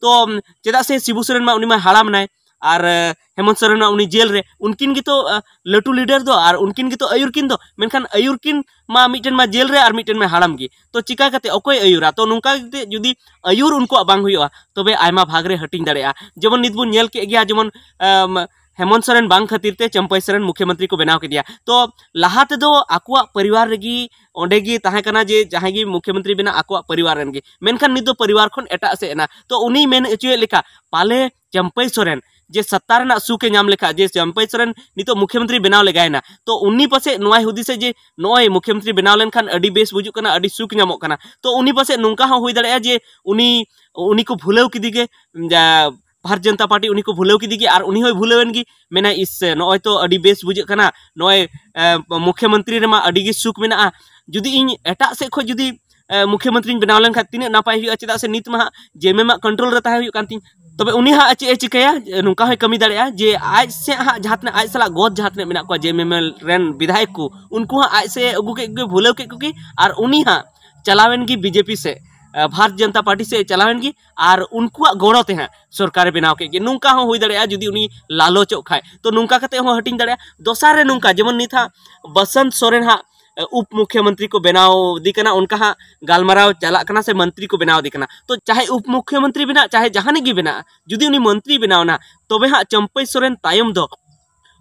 ᱛᱚ ᱩᱢ, ᱪᱮᱫᱟᱜ ᱥᱮ ᱥᱤᱵᱩ ᱥᱚᱨᱮᱱ ᱢᱟ ᱩᱱᱤ ᱢᱟ ᱦᱟᱲᱟᱢ ᱱᱟᱭ, ᱟᱨ ᱮ, ᱦᱮᱢᱚᱱᱛ ᱥᱚᱨᱮᱱ ᱢᱟ ᱩᱱᱤ ᱡᱮᱞ ᱨᱮ, ᱩᱱᱠᱤᱱ ᱜᱮᱛᱚ ᱮ, ᱞᱟᱹᱴᱩ ᱞᱤᱰᱟᱨ ᱫᱚ, ᱟᱨ ᱩᱱᱠᱤᱱ ᱜᱮᱛᱚ ᱟᱹᱭᱩᱨ ᱠᱤᱱ ᱫᱚ, ᱢᱮᱱᱠᱷᱟᱱ ᱟᱹᱭᱩᱨ ᱠᱤᱱ ᱢᱟ ᱢᱤᱫᱴᱮᱱ ᱢᱟ ᱡᱮᱞ ᱨᱮ ᱟᱨ ᱢᱤᱫᱴᱮᱱ ᱢᱟ ᱦᱟᱲᱟᱢ ᱜᱮ᱾ ᱛᱚ ᱪᱤᱠᱟ ᱠᱟᱛᱮ ᱚᱠᱚᱭ ᱟᱹᱭᱩᱨᱟ? ᱛᱚ ᱱᱚᱝᱠᱟ ᱠᱟᱛᱮ ᱡᱩᱫᱤ ᱟᱹᱭᱩᱨ ᱩᱱᱠᱩᱣᱟᱜ ᱵᱟᱝ ᱦᱩᱭᱩᱜᱼᱟ, ᱛᱚᱵᱮ ᱟᱭᱢᱟ ᱵᱷᱟᱜᱽ ᱨᱮ ᱦᱟᱹᱴᱤᱧ ᱫᱟᱲᱮᱭᱟᱜᱼᱟ᱾ ᱡᱮᱢᱚᱱ ᱱᱤᱛ ᱵᱚᱱ ᱧᱮᱞ ᱠᱮᱫ ᱜᱮᱭᱟ, ᱡᱮᱢᱚᱱ ᱮᱢ, ᱦᱮᱢᱚᱱᱛ ᱥᱚᱨᱮᱱ ᱵᱟᱝ ᱠᱷᱟᱹᱛᱤᱨ ᱛᱮ ᱪᱟᱹᱢᱯᱟᱹᱭ ᱥᱚᱨᱮᱱ ᱢᱩᱠᱷᱭᱟᱹᱢᱚᱱᱛᱨᱤ ᱠᱚ ᱵᱮᱱᱟᱣ ᱠᱮᱫᱮᱭᱟ᱾ ᱛᱚ ᱞᱟᱦᱟ ᱛᱮᱫᱚ ᱟᱠᱚᱣᱟᱜ ᱯᱚᱨᱤᱵᱟᱨ ᱨᱮᱜᱮ ᱚᱸᱰᱮ ᱜᱮ ᱛᱟᱦᱮᱸ ᱠᱟᱱᱟ ᱡᱮ ᱡᱟᱦᱟᱸᱭ ᱜᱮ ᱢᱩᱠᱷᱭᱟᱹᱢᱚᱱᱛᱨᱤ ᱵᱮᱱᱟᱜ ᱟᱠᱚᱣᱟᱜ ᱯᱚᱨᱤᱵᱟᱨ ᱨᱮᱱ ᱜᱮ, ᱢᱮᱱᱠᱷᱟᱱ ᱱᱤᱛ ᱫᱚ ᱯᱚᱨᱤᱵᱟᱨ ᱠᱷᱚᱱ ᱮᱴᱟᱜ ᱥᱮᱫ ᱮᱱᱟ᱾ ᱛᱚ ᱩᱱᱤᱭ ᱢᱮᱱ ᱦᱚᱪᱚᱭᱮᱫ ᱞᱮᱠᱟ ᱯᱟᱞᱮ ᱪᱟᱹᱢᱯᱟᱹᱭ ᱥᱚᱨᱮᱱ ᱡᱮ ᱥᱚᱛᱛᱟ ᱨᱮᱱᱟᱜ ᱥᱩᱠ ᱮ ᱧᱟᱢ ᱞᱮᱠᱷᱟᱡ, ᱡᱮ ᱪᱟᱹᱢᱯᱟᱹᱭ ᱥᱚᱨᱮᱱ ᱱᱤᱛᱚᱜ ᱢᱩᱠᱷᱭᱟᱹᱢᱚᱱᱛᱨᱤ ᱵᱮᱱᱟᱣ ᱞᱮᱜᱟᱭᱮᱱᱟ, ᱛᱚ ᱩᱱᱤ ᱯᱟᱥᱮᱡ ᱱᱚᱣᱟᱭ ᱦᱩᱫᱤᱥᱟ ᱡᱮ ᱱᱚᱜᱼᱚᱭ ᱢᱩᱠᱷᱭᱟᱹᱢᱚᱱᱛᱨᱤ ᱵᱮᱱᱟᱣ ᱞᱮᱱᱠᱷᱟᱱ ᱟᱹᱰᱤ ᱵᱮᱥ ᱵᱩᱡᱩᱜ ᱠᱟᱱᱟ, ᱟᱹᱰᱤ ᱥᱩᱠ ᱧᱟᱢᱚᱜ ᱠᱟᱱᱟ᱾ ᱛᱚ ᱩᱱᱤ ᱯᱟᱥᱮᱡ ᱱᱚᱝᱠᱟ ᱦᱚᱸ ᱦᱩᱭ ᱫᱟᱲᱮᱭᱟᱜᱼᱟ ᱡᱮ ᱩᱱᱤ ᱩᱱᱤ ᱠᱚ ᱵᱷᱩᱞᱟᱹᱣ ᱠᱮᱫᱮ ᱜᱮ, ᱡᱟ, ᱵᱷᱟᱨᱚᱛ ᱡᱚᱱᱚᱛᱟ ᱯᱟᱨᱴᱤ ᱩᱱᱤ ᱠᱚ ᱵᱷᱩᱞᱟᱹᱣ ᱠᱮᱫᱮ ᱜᱮ, ᱟᱨ ᱩᱱᱤ ᱦᱚᱸᱭ ᱵᱷᱩᱞᱟᱹᱣ ᱮᱱ ᱜᱮ, ᱢᱮᱱᱟᱭ, "ᱤᱥ, ᱱᱚᱜᱼᱚᱭ ᱛᱚ ᱟᱹᱰᱤ ᱵᱮᱥ ᱵᱩᱡᱷᱟᱹᱜ ᱠᱟᱱᱟ, ᱱᱚᱜᱼᱚᱭ ᱮ, ᱢᱩᱠᱷᱭᱟᱹᱢᱚᱱᱛᱨᱤ ᱨᱮᱢᱟ ᱟᱹᱰᱤ ᱜᱮ ᱥᱩᱠ ᱢᱮᱱᱟᱜᱼᱟ, ᱡᱩᱫᱤ ᱤᱧ ᱮᱴᱟᱜ ᱥᱮᱫ ᱠᱷᱚᱱ ᱡᱩᱫᱤ ᱮ, ᱢᱩᱠᱷᱭᱟᱹᱢᱚᱱᱛᱨᱤᱧ ᱵᱮᱱᱟᱣ ᱞᱮᱱᱠᱷᱟᱱ ᱛᱤᱱᱟᱹᱜ ᱱᱟᱯᱟᱭ ᱦᱩᱭᱩᱜᱼᱟ, ᱪᱮᱫᱟᱜ ᱥᱮ ᱱᱤᱛ ᱢᱟ ᱦᱟᱸᱜ ᱡᱮᱢᱮᱢ ᱟᱜ ᱠᱚᱱᱴᱨᱳᱞ ᱨᱮ ᱛᱟᱦᱮᱸ ᱦᱩᱭᱩᱜ ᱠᱟᱱ ᱛᱤᱧ, ᱛᱚᱵᱮ ᱩᱱᱤ ᱦᱟᱸᱜ ᱪᱮᱫ ᱮ ᱪᱤᱠᱟᱹᱭᱟ? ᱱᱚᱝᱠᱟ ᱦᱚᱸᱭ ᱠᱟᱹᱢᱤ ᱫᱟᱲᱮᱭᱟᱜᱼᱟ ᱡᱮ ᱟᱡ ᱥᱮᱫ ᱦᱟᱸᱜ ᱡᱟᱦᱟᱸ ᱛᱤᱱᱟᱹᱜ ᱟᱡ ᱥᱟᱞᱟᱜ ᱜᱚᱫ ᱡᱟᱦᱟᱸ ᱛᱤᱱᱟᱹᱜ ᱢᱮᱱᱟᱜ ᱠᱚᱣᱟ ᱡᱮ ᱮᱢ ᱮᱢ ᱮᱞ ᱨᱮᱱ ᱵᱤᱫᱷᱟᱭᱚᱠ ᱠᱚ, ᱩᱱᱠᱩ ᱦᱟᱸᱜ ᱟᱡ ᱥᱮᱫ ᱮ ᱟᱹᱜᱩ ᱠᱮᱫ ᱠᱚᱜᱮ, ᱵᱷᱩᱞᱟᱹᱣ ᱠᱮᱫ ᱠᱚᱜᱮ, ᱟᱨ ᱩᱱᱤ ᱦᱟᱸᱜ ᱪᱟᱞᱟᱣᱮᱱ ᱜᱮ ᱵᱤᱡᱮᱯᱤ ᱥᱮᱫ, ᱵᱷᱟᱨᱚᱛ ᱡᱚᱱᱚᱛᱟ ᱯᱟᱨᱴᱤ ᱥᱮᱫ ᱮ ᱪᱟᱞᱟᱣᱮᱱ ᱜᱮ, ᱟᱨ ᱩᱱᱠᱩᱣᱟᱜ ᱜᱚᱲᱚ ᱛᱮ ᱦᱟᱸᱜ ᱥᱚᱨᱠᱟᱨᱮ ᱵᱮᱱᱟᱣ ᱠᱮᱫ ᱜᱮ᱾ ᱱᱚᱝᱠᱟ ᱦᱚᱸ ᱦᱩᱭ ᱫᱟᱲᱮᱭᱟᱜᱼᱟ ᱡᱩᱫᱤ ᱩᱱᱤ ᱞᱟᱞᱚᱪᱚᱜ ᱠᱷᱟᱡ᱾ ᱛᱚ ᱱᱚᱝᱠᱟ ᱠᱟᱛᱮ ᱦᱚᱸ ᱦᱟᱹᱴᱤᱧ ᱫᱟᱲᱮᱭᱟᱜᱼᱟ᱾ ᱫᱚᱥᱟᱨ ᱨᱮ ᱱᱚᱝᱠᱟ, ᱡᱮᱢᱚᱱ ᱱᱤᱛ ᱦᱟᱸᱜ ᱵᱚᱥᱚᱱᱛ ᱥᱚᱨᱮᱱ ᱦᱟᱸᱜ ᱩᱯ ᱢᱩᱠᱷᱭᱚᱢᱚᱱᱛᱨᱤ ᱠᱚ ᱵᱮᱱᱟᱣ ᱫᱤ ᱠᱟᱱᱟ, ᱚᱱᱠᱟ ᱦᱟᱸᱜ ᱜᱟᱞᱢᱟᱨᱟᱣ ᱪᱟᱞᱟᱜ ᱠᱟᱱᱟ ᱥᱮ ᱢᱚᱱᱛᱨᱤ ᱠᱚ ᱵᱮᱱᱟᱣ ᱫᱤ ᱠᱟᱱᱟ᱾ ᱛᱚ ᱪᱟᱦᱮ ᱩᱯ ᱢᱩᱠᱷᱭᱚᱢᱚᱱᱛᱨᱤ ᱵᱮᱱᱟᱜ, ᱪᱟᱦᱮ ᱡᱟᱦᱟᱱᱤᱡ ᱜᱮ ᱵᱮᱱᱟᱜᱼᱟ, ᱡᱩᱫᱤ ᱩᱱᱤ ᱢᱚᱱᱛᱨᱤ ᱵᱮᱱᱟᱣ ᱮᱱᱟ, ᱛᱚᱵᱮ ᱦᱟᱸᱜ ᱪᱟᱹᱢᱯᱟᱹᱭ ᱥᱚᱨᱮᱱ ᱛᱟᱭᱚᱢ ᱫᱚ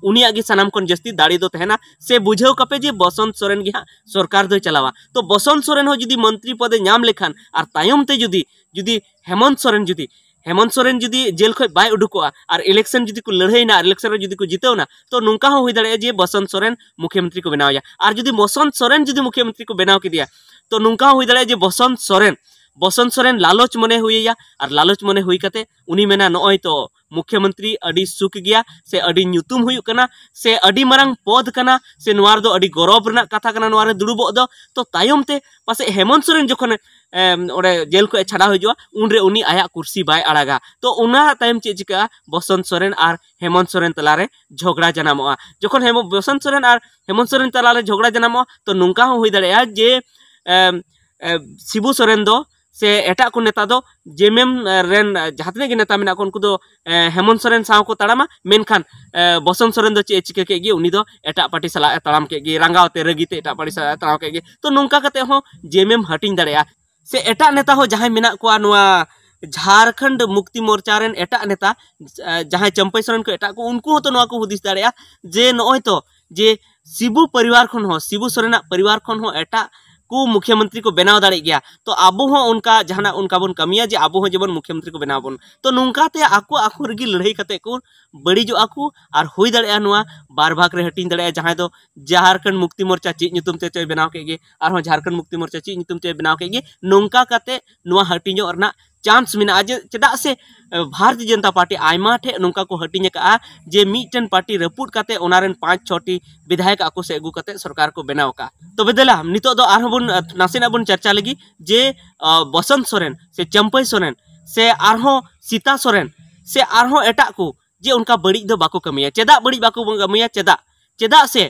ᱩᱱᱤᱭᱟᱜ ᱜᱮ ᱥᱟᱱᱟᱢ ᱠᱷᱚᱱ ᱡᱟᱹᱥᱛᱤ ᱫᱟᱲᱮ ᱫᱚ ᱛᱟᱦᱮᱱᱟ᱾ ᱥᱮ ᱵᱩᱡᱷᱟᱹᱣ ᱠᱟᱯᱮ ᱡᱮ ᱵᱚᱥᱚᱱᱛ ᱥᱚᱨᱮᱱ ᱜᱮ ᱦᱟᱸᱜ ᱥᱚᱨᱠᱟᱨ ᱫᱚᱭ ᱪᱟᱞᱟᱣᱟ᱾ ᱛᱚ ᱵᱚᱥᱚᱱᱛ ᱥᱚᱨᱮᱱ ᱦᱚᱸ ᱡᱩᱫᱤ ᱢᱚᱱᱛᱨᱤ ᱯᱚᱫᱮ ᱧᱟᱢ ᱞᱮᱠᱷᱟᱱ ᱟᱨ ᱛᱟᱭᱚᱢ ᱛᱮ ᱡᱩᱫᱤ, ᱡᱩᱫᱤ ᱦᱮᱢᱚᱱᱛ ᱥᱚᱨᱮᱱ ᱡᱩᱫᱤ, ᱦᱮᱢᱚᱱᱛ ᱥᱚᱨᱮᱱ ᱡᱩᱫᱤ ᱡᱮᱞ ᱠᱷᱚᱱ ᱵᱟᱭ ᱩᱰᱩᱠᱚᱜᱼᱟ ᱟᱨ ᱤᱞᱮᱠᱥᱚᱱ ᱡᱩᱫᱤ ᱠᱚ ᱞᱟᱹᱲᱦᱟᱹᱭᱱᱟ ᱟᱨ ᱤᱞᱮᱠᱥᱚᱱ ᱨᱮ ᱡᱩᱫᱤ ᱠᱚ ᱡᱤᱛᱟᱹᱣᱱᱟ, ᱛᱚ ᱱᱚᱝᱠᱟ ᱦᱚᱸ ᱦᱩᱭ ᱫᱟᱲᱮᱭᱟᱜᱼᱟ ᱡᱮ ᱵᱚᱥᱚᱱᱛ ᱥᱚᱨᱮᱱ ᱢᱩᱠᱷᱭᱚᱢᱚᱱᱛᱨᱤ ᱠᱚ ᱵᱮᱱᱟᱣᱮᱭᱟ᱾ ᱟᱨ ᱡᱩᱫᱤ ᱵᱚᱥᱚᱱᱛ ᱥᱚᱨᱮᱱ ᱡᱩᱫᱤ ᱢᱩᱠᱷᱭᱚᱢᱚᱱᱛᱨᱤ ᱠᱚ ᱵᱮᱱᱟᱣ ᱠᱮᱫᱮᱭᱟ, ᱛᱚ ᱱᱚᱝᱠᱟ ᱦᱚᱸ ᱦᱩᱭ ᱫᱟᱲᱮᱭᱟᱜᱼᱟ ᱡᱮ ᱵᱚᱥᱚᱱᱛ ᱥᱚᱨᱮᱱ, ᱵᱚᱥᱚᱱᱛ ᱥᱚᱨᱮᱱ ᱞᱟᱞᱚᱪ ᱢᱚᱱᱮ ᱦᱩᱭᱟᱭᱟ, ᱟᱨ ᱞᱟᱞᱚᱪ ᱢᱚᱱᱮ ᱦᱩᱭ ᱠᱟᱛᱮ ᱩᱱᱤ ᱢᱮᱱᱟ, ᱱᱚᱜᱼᱚᱭ ᱛᱚ ᱢᱩᱠᱷᱭᱚᱢᱚᱱᱛᱨᱤ ᱟᱹᱰᱤ ᱥᱩᱠ ᱜᱮᱭᱟ, ᱥᱮ ᱟᱹᱰᱤ ᱧᱩᱛᱩᱢ ᱦᱩᱭᱩᱜ ᱠᱟᱱᱟ, ᱥᱮ ᱟᱹᱰᱤ ᱢᱟᱨᱟᱝ ᱯᱚᱫᱽ ᱠᱟᱱᱟ, ᱥᱮ ᱱᱚᱣᱟ ᱨᱮᱫᱚ ᱟᱹᱰᱤ ᱜᱚᱨᱚᱵᱽ ᱨᱮᱱᱟᱜ ᱠᱟᱛᱷᱟ ᱠᱟᱱᱟ ᱱᱚᱣᱟ ᱨᱮ ᱫᱩᱲᱩᱵᱚᱜ ᱫᱚ᱾ ᱛᱚ ᱛᱟᱭᱚᱢ ᱛᱮ ᱯᱟᱥᱮᱡ ᱦᱮᱢᱚᱱᱛ ᱥᱚᱨᱮᱱ ᱡᱚᱠᱷᱚᱱᱮ, ᱮᱢ, ᱚᱸᱰᱮ ᱡᱮᱞ ᱠᱷᱚᱱ ᱮ ᱪᱷᱟᱰᱟᱣ ᱦᱤᱡᱩᱜᱼᱟ, ᱩᱱᱨᱮ ᱩᱱᱤ ᱟᱭᱟᱜ ᱠᱩᱨᱥᱤ ᱵᱟᱭ ᱟᱲᱟᱜᱟ᱾ ᱛᱚ ᱚᱱᱟ ᱛᱟᱭᱚᱢ ᱪᱮᱫ ᱪᱤᱠᱟᱹᱜᱼᱟ? ᱵᱚᱥᱚᱱᱛ ᱥᱚᱨᱮᱱ ᱟᱨ ᱦᱮᱢᱚᱱᱛ ᱥᱚᱨᱮᱱ ᱛᱟᱞᱟᱨᱮ ᱡᱷᱚᱜᱽᱲᱟ ᱡᱟᱱᱟᱢᱚᱜᱼᱟ᱾ ᱡᱚᱠᱷᱚᱱ ᱦᱮᱢᱚ-, ᱵᱚᱥᱚᱱᱛ ᱥᱚᱨᱮᱱ ᱟᱨ ᱦᱮᱢᱚᱱᱛ ᱥᱚᱨᱮᱱ ᱛᱟᱞᱟᱨᱮ ᱡᱷᱚᱜᱽᱲᱟ ᱡᱟᱱᱟᱢᱚᱜᱼᱟ, ᱛᱚ ᱱᱚᱝᱠᱟ ᱦᱚᱸ ᱦᱩᱭ ᱫᱟᱲᱮᱭᱟᱜᱼᱟ ᱡᱮ, ᱮᱢ, ᱮ, ᱥᱤᱵᱩ ᱥᱚᱨᱮᱱ ᱫᱚ ᱥᱮ ᱮᱴᱟᱜ ᱠᱚ ᱱᱮᱛᱟ ᱫᱚ ᱡᱮ ᱮᱢ ᱮᱢ ᱨᱮᱱ ᱡᱟᱦᱟᱸ ᱛᱤᱱᱟᱹᱜ ᱜᱮ ᱱᱮᱛᱟ ᱢᱮᱱᱟᱜ ᱠᱚ, ᱩᱱᱠᱩ ᱫᱚ, ᱮ, ᱦᱮᱢᱚᱱᱛ ᱥᱚᱨᱮᱱ ᱥᱟᱶ ᱠᱚ ᱛᱟᱲᱟᱢᱟ, ᱢᱮᱱᱠᱷᱟᱱ, ᱮ, ᱵᱚᱥᱚᱱᱛ ᱥᱚᱨᱮᱱ ᱫᱚ ᱪᱮᱫ ᱮ ᱪᱤᱠᱟᱹ ᱠᱮᱫ ᱜᱮ? ᱩᱱᱤ ᱫᱚ ᱮᱴᱟᱜ ᱯᱟᱨᱴᱤ ᱥᱟᱞᱟᱜ ᱮ ᱛᱟᱲᱟᱢ ᱠᱮᱫ ᱜᱮ, ᱨᱟᱸᱜᱟᱣ ᱛᱮ, ᱨᱟᱹᱜᱤ ᱛᱮ ᱮᱴᱟᱜ ᱯᱟᱨᱴᱤ ᱥᱟᱞᱟᱜ ᱮ ᱛᱟᱲᱟᱢ ᱠᱮᱫ ᱜᱮ᱾ ᱛᱚ ᱱᱚᱝᱠᱟ ᱠᱟᱛᱮ ᱦᱚᱸ ᱡᱮ ᱮᱢ ᱮᱢ ᱦᱟᱹᱴᱤᱧ ᱫᱟᱲᱮᱭᱟᱜᱼᱟ᱾ ᱥᱮ ᱮᱴᱟᱜ ᱱᱮᱛᱟ ᱦᱚᱸ ᱡᱟᱦᱟᱸᱭ ᱢᱮᱱᱟᱜ ᱠᱚᱣᱟ ᱱᱚᱣᱟ ᱡᱷᱟᱨᱠᱷᱚᱸᱰ ᱢᱩᱠᱛᱤ ᱢᱳᱨᱪᱟ ᱨᱮᱱ ᱮᱴᱟᱜ ᱱᱮᱛᱟ, ᱮ, ᱡᱟᱦᱟᱸᱭ ᱪᱟᱹᱢᱯᱟᱹᱭ ᱥᱚᱨᱮᱱ ᱠᱚ ᱮᱴᱟᱜ ᱠᱚ, ᱩᱱᱠᱩ ᱦᱚᱸᱛᱚ ᱱᱚᱣᱟ ᱠᱚ ᱦᱩᱫᱤᱥ ᱫᱟᱲᱮᱭᱟᱜᱼᱟ ᱡᱮ ᱱᱚᱜᱼᱚᱭ ᱛᱚ ᱡᱮ ᱥᱤᱵᱩ ᱯᱚᱨᱤᱵᱟᱨ ᱠᱷᱚᱱ ᱦᱚᱸ, ᱥᱤᱵᱩ ᱥᱚᱨᱮᱱᱟᱜ ᱯᱚᱨᱤᱵᱟᱨ ᱠᱷᱚᱱ ᱦᱚᱸ ᱮᱴᱟᱜ ᱠᱚ ᱢᱩᱠᱷᱭᱚᱢᱚᱱᱛᱨᱤ ᱠᱚ ᱵᱮᱱᱟᱣ ᱫᱟᱲᱮᱭᱟᱜ ᱜᱮᱭᱟ᱾ ᱛᱚ ᱟᱵᱚ ᱦᱚᱸ ᱚᱱᱠᱟ ᱡᱟᱦᱟᱱᱟᱜ ᱚᱱᱠᱟ ᱵᱚᱱ ᱠᱟᱹᱢᱤᱭᱟ ᱡᱮ ᱟᱵᱚ ᱦᱚᱸ ᱡᱮᱢᱚᱱ ᱢᱩᱠᱷᱭᱚᱢᱚᱱᱛᱨᱤ ᱠᱚ ᱵᱮᱱᱟᱣ ᱵᱚᱱ᱾ ᱛᱚ ᱱᱚᱝᱠᱟ ᱛᱮ ᱟᱠᱚ ᱟᱠᱚ ᱨᱮᱜᱮ ᱞᱟᱹᱲᱦᱟᱹᱭ ᱠᱟᱛᱮ ᱠᱚ ᱵᱟᱹᱲᱤᱡᱚᱜᱼᱟ ᱠᱚ ᱟᱨ ᱦᱩᱭ ᱫᱟᱲᱮᱭᱟᱜᱼᱟ ᱱᱚᱣᱟ ᱵᱟᱨ ᱵᱷᱟᱜᱽ ᱨᱮ ᱦᱟᱹᱴᱤᱧ ᱫᱟᱲᱮᱭᱟᱜᱼᱟ᱾ ᱡᱟᱦᱟᱸᱭ ᱫᱚ ᱡᱷᱟᱨᱠᱷᱚᱸᱰ ᱢᱩᱠᱛᱤ ᱢᱳᱨᱪᱟ ᱪᱮᱫ ᱧᱩᱛᱩᱢ ᱛᱮ ᱪᱚᱭ ᱵᱮᱱᱟᱣ ᱠᱮᱫ ᱜᱮ, ᱟᱨᱦᱚᱸ ᱡᱷᱟᱨᱠᱷᱚᱸᱰ ᱢᱩᱠᱛᱤ ᱢᱳᱨᱪᱟ ᱪᱮᱫ ᱧᱩᱛᱩᱢ ᱛᱮ ᱵᱮᱱᱟᱣ ᱠᱮᱫ ᱜᱮ᱾ ᱱᱚᱝᱠᱟ ᱠᱟᱛᱮ ᱱᱚᱣᱟ ᱦᱟᱹᱴᱤᱧᱚᱜ ᱨᱮᱱᱟᱜ ᱪᱟᱱᱥ ᱢᱮᱱᱟᱜᱼᱟ᱾ ᱡᱮ ᱪᱮᱫᱟᱜ ᱥᱮ, ᱮ, ᱵᱷᱟᱨᱚᱛᱤᱭᱚ ᱡᱚᱱᱚᱛᱟ ᱯᱟᱨᱴᱤ ᱟᱭᱢᱟ ᱴᱷᱮᱡ ᱱᱚᱝᱠᱟ ᱠᱚ ᱦᱟᱹᱴᱤᱧ ᱟᱠᱟᱜᱼᱟ ᱡᱮ ᱢᱤᱫᱴᱮᱱ ᱯᱟᱨᱴᱤ ᱨᱟᱹᱯᱩᱫ ᱠᱟᱛᱮ ᱚᱱᱟ ᱨᱮᱱ ᱯᱟᱸᱪ ᱪᱷᱚᱴᱤ ᱵᱤᱫᱷᱟᱭᱚᱠ ᱟᱠᱚ ᱥᱮᱫ ᱟᱹᱜᱩ ᱠᱟᱛᱮ ᱥᱚᱨᱠᱟᱨ ᱠᱚ ᱵᱮᱱᱟᱣ ᱟᱠᱟᱜᱼᱟ᱾ ᱛᱚᱵᱮ ᱫᱮᱞᱟ ᱱᱤᱛᱚᱜ ᱫᱚ ᱟᱨᱦᱚᱸ ᱵᱚᱱ, ᱮ, ᱱᱟᱥᱮᱱᱟᱜ ᱵᱚᱱ ᱪᱟᱨᱪᱟ ᱞᱮᱜᱮ ᱡᱮ, ᱟ, ᱵᱚᱥᱚᱱᱛ ᱥᱚᱨᱮᱱ ᱥᱮ ᱪᱟᱹᱢᱯᱟᱹᱭ ᱥᱚᱨᱮᱱ ᱥᱮ ᱟᱨᱦᱚᱸ ᱥᱤᱛᱟ ᱥᱚᱨᱮᱱ ᱥᱮ ᱟᱨᱦᱚᱸ ᱮᱴᱟᱜ ᱠᱚ ᱡᱮ ᱚᱱᱠᱟ ᱵᱟᱹᱲᱤᱡ ᱫᱚ ᱵᱟᱠᱚ ᱠᱟᱹᱢᱤᱭᱟ᱾ ᱪᱮᱫᱟᱜ ᱵᱟᱹᱲᱤᱡ ᱵᱟᱠᱚ ᱠᱟᱹᱢᱤᱭᱟ? ᱪᱮᱫᱟᱜ? ᱪᱮᱫᱟᱜ ᱥᱮ